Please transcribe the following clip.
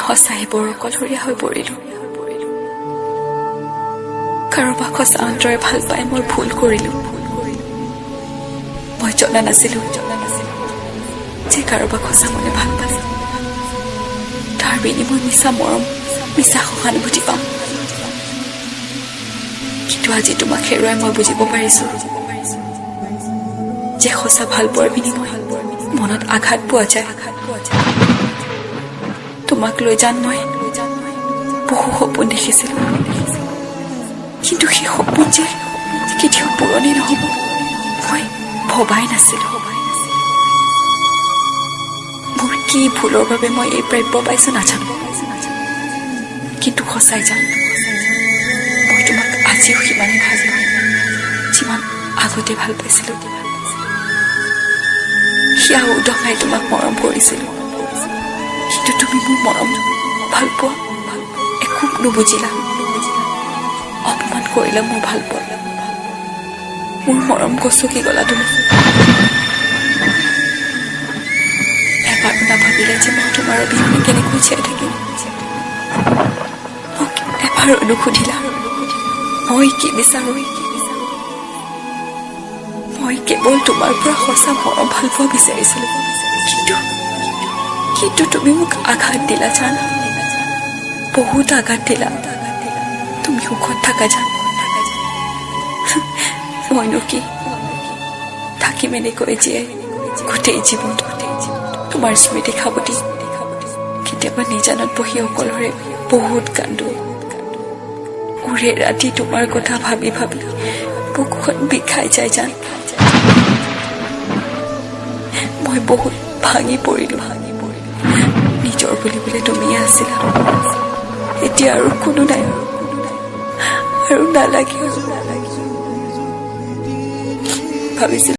সঁচাই বৰ অকলশৰীয়া হৈ পৰিলো। কাৰোবাক সঁচা অন্তৰে ভাল পাই মই ভুল কৰিলো। মই জনা নাছিলো যে কাৰোবাক সঁচা মনে ভাল পালে তাৰ বিনিময় মিছা মৰম, মিছা সহানুভূতি পাম। কিন্তু আজি তোমাক হেৰুৱাই মই বুজিব পাৰিছো যে সঁচা ভাল পোৱাৰ বিনিময় মনত আঘাত পোৱা যায়। তোমাক লৈ জান মই বহু সপোন দেখিছিলো, কিন্তু সেই সপোন যে কেতিয়াও পূৰণেই নহ'ব, মই ভবাই নাছিলো। মোৰ কি ভুলৰ বাবে মই এই প্ৰাপ্য পাইছো নাজানো, কিন্তু সঁচাই জান, মই তোমাক আজিও সিমানেই ভাল পাওঁ যিমান আগতে ভাল পাইছিলো। হিয়া উদঙাই তোমাক মৰম কৰিছিলো, কিন্তু তুমি মোৰ মৰম, ভাল পোৱা একো নুবুজিলা। অপমান কৰিলা মোৰ ভাল পোৱা, মোৰ মৰম গচকি গলা তুমি। এবাৰো নাভাবিলা যে মই তোমাৰ অবিহনে কেনেকৈ জীয়াই থাকিম। মোক এবাৰো নুসুধিলা মই কি বিচাৰো। মই কেৱল তোমাৰ পৰা সঁচা মৰম, ভাল পোৱা বিচাৰিছিলো, কিন্তু তুমি মোক আঘাত দিলা জানা, বহুত আঘাত দিলা। তুমি সুখত থাকা জান। মইনো কি থাকিম এনেকৈ জীয়াই গোটেই জীৱন তোমাৰ স্মৃতি সাৱটি? কেতিয়াবা নিজানত বহি অকলশৰে বহুত কান্দো। ওৰে ৰাতি তোমাৰ কথা ভাবি ভাবি বুকুখন বিষাই যায় জান। মই বহুত ভাঙি পৰিলো। নিজৰ বুলিবলৈ তুমিয়ে আছিলা, এতিয়া আৰু কোনো নাই আৰু নালাগে। ভাবিছিলো